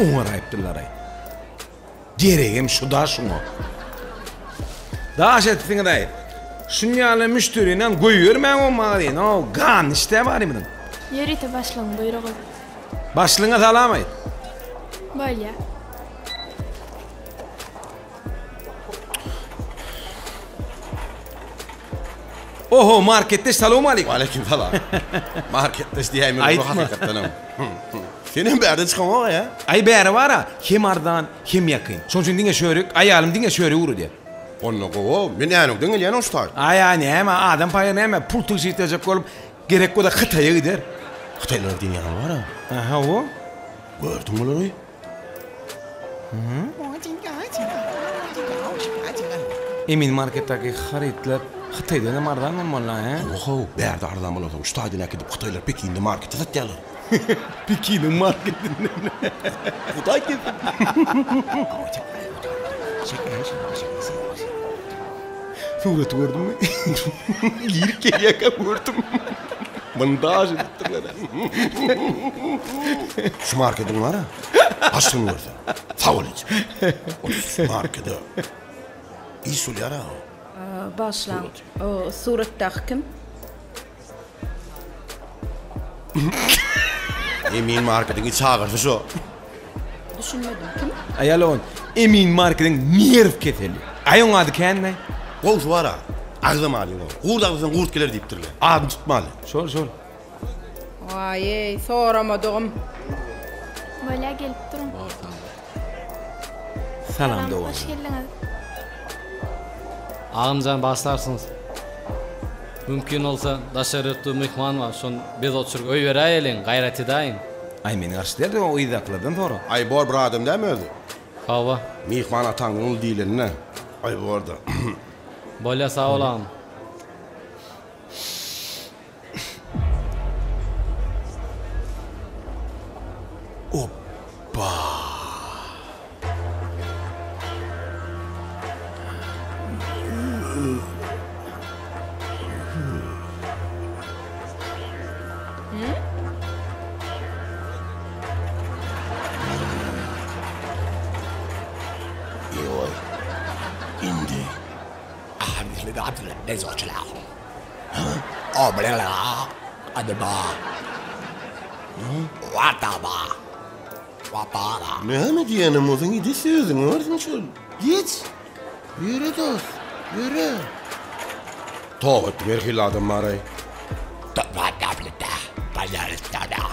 Oňaraýypdyrlar-aý. Geregem şu-da şuňa. Daş etdiňiz-aý. Şun ýaly müşderinem goýbermäň o magazyna-ow, ganly işdä bar biziň. Ýörite başlygyň buýrugy. Başlygyňa salam aýt. Bolýa. Oho, marketdeş salowmaleýkim. Waleýkim salam. Marketdeş diýäýmeli Aýtma. hakykatdanam. Senem bärden çykaňok ýa? Aý bäri bar-a, hem arzan, hem ýakyn. Şonuň üçin diňe şörek, aýalym diňe şörek ugradýar. Onda gowy, men Änewden gelýän oş taý. Aý-aý näme, adam paýy näme, pul tygşytlajak bolup, gerek bolsa Hytaýa gider. Hytaýlylar diýen ýaly bar-a. Aha, o. Gördüňmi olary? Emin marketdäki harytlar Hytaýdan hem arzan bolmaly-la, hä? Hawa-haw, bärde arzan bolansoň şu taýdan äkidip hytaýlar Pekinde marketde satýarlar. Pekiniň marketinden. Hudaý kessin. Suraty gördüňmi? Girip gelýärkä gördüm. Montaž edipdirler. Şu marketiň bar-a, başlygyny görseň. Sag bol eje. Ol şu markede iş bolýar-a. Bagyşlaň, o suratdaky kim? Emin marketiň iç agyrysy şo. Düşünmedim, kim? Aýal ogan, Emin marketiň nerw keseli. Aý oň ady känmi? Gowsy bar-a, agzamalyň ony. Gurt agzasaň gurt geler diýipdirler. Adyny tutmaly. Şol, şol. Waý-eý, soramadygym. Bolýa gelip duruň. Salam dogan. Hoş geldiňiz. Agamjan bagyşlarsyňyz. Mümkin bolsa daşary ýurtly myhman bar, şony bez oçurip öýberäýeliň, gaýrat edäýiň. Aý men garşy däldim o yzdakylardan sora. Aý bor bir adam dämi özi? Hawa. Myhman ataňdan uly diýlenine. Aý borda. Bolýa sag bol agam. Oppa. Eý indi. Näme diýenim bolsaň indi sözüň barsyň şol. Geç. Ýöre dost, ýöre. Toba etdim her hili adam bar-aý.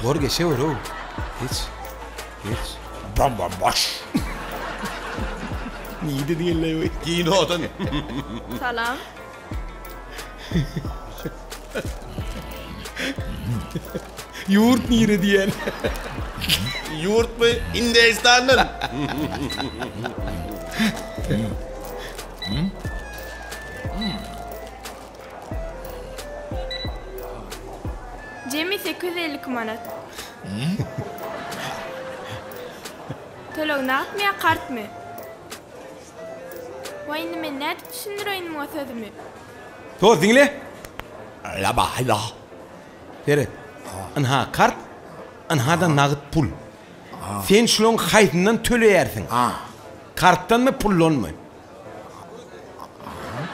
Bor geçewer-ow. Geç. Geç. Nirede diýenler-oý? Kinodan. Salam. Ýurt nire diýen? Ýurtmy? Hindistandan. Jemi 852 manat. Töleg nagtmy ýa kartmy? Waý indi men nädip düşündireýin muňa sözümi? Dost diňle. Seret. Ynha kart, ynha-da nagt pul. Sen şulaň haýsyndan töleýärsiň? Kartdanmy, puldanmy?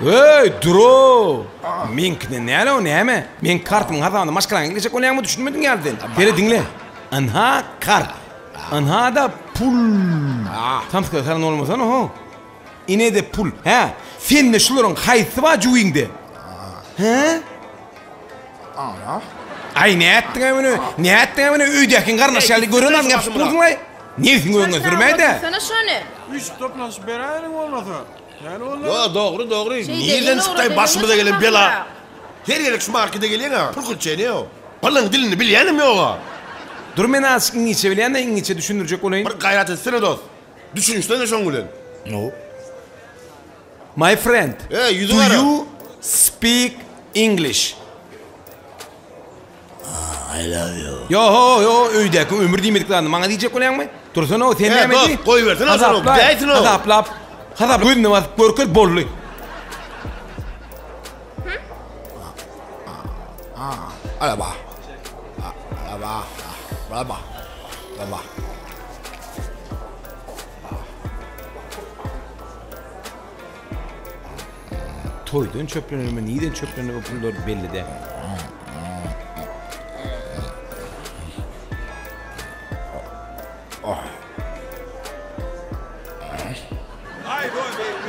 Öý, dur-ow! Meňkiden näle o näme? Meň kartymyň hasabyna maşgalaňy ekleşek bolýaňmy düşünmediň ýaly sen. Seret diňle. Ynha kart. Ynha-da pul. Samsyklara salan bolmasana ho. Ine-de pul. Hä? Sende şularyň haýsysy bar jübiňde? Hä? Aý nätdiň-aý muny? Nätdiň-aý muny? Öýdäkiň garyndaş ýaly gören adyňy ýapyşyp dursuň-aý. Nebsiňi öňe sürmäý-dä. Sana şony. Üýşüp toplanşyp beräýeliň bolmasa. Näme boldy? Ýo, dogry, dogry. Şeýdeliň, Nirden çykdy-aý başymyza gelen bela? Her gezek şu markete gelýäň-ä, pul kylçeni-ow. Puluň dilini bilýänem ýog-a. Dur men azajyk iňlisçe bilýän-de, iňlisçe düşündirjek bolaýyn. Bir gaýrat etsene dost. Düşünişsene şoň bilen. My friend, Eý, ýüzi do gara. you speak English? I love you. Ýo-ho, ýo, öýdäki ömür diýmedik zadyny maňa diýjek bolýaňmy? Dursana-ow, sen He, näme dost, diý? goýbersene şony, Hasaplaý, biläýsin-ow. hasaplap, hasaplap gözüne basyp görkez, boldy. Toýdan çöplenermi, nirden çöplener o pullar belli däl.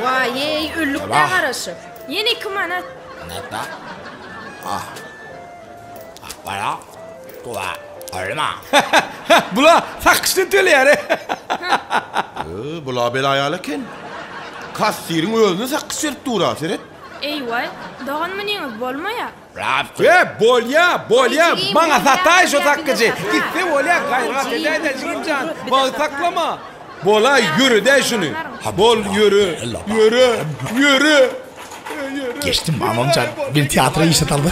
Waý-eý, öldük-dä garaşyp. Ýene 2 manat. Bula sakyşdan töleýär. Ö, bula bela ýaly eken. Kassiriň özüne sakyş berip dur-a, seret. Eý-waý, dogan munyňyz bolmaýa. E, bolýa, bolýa, Jigim, maňa bolýa, sataý şo bolýa, sakgyjy. bize sataý. Gitse bolýa, gaýrat Jigim, edäý-dä, jigim jan. bize Maňa sataý. saklama. Bolaý, ýöredäý şuny. Bol, ýöre, ýöre, ýöre. Geçdim mamam jan. Meni teatra işe aldy.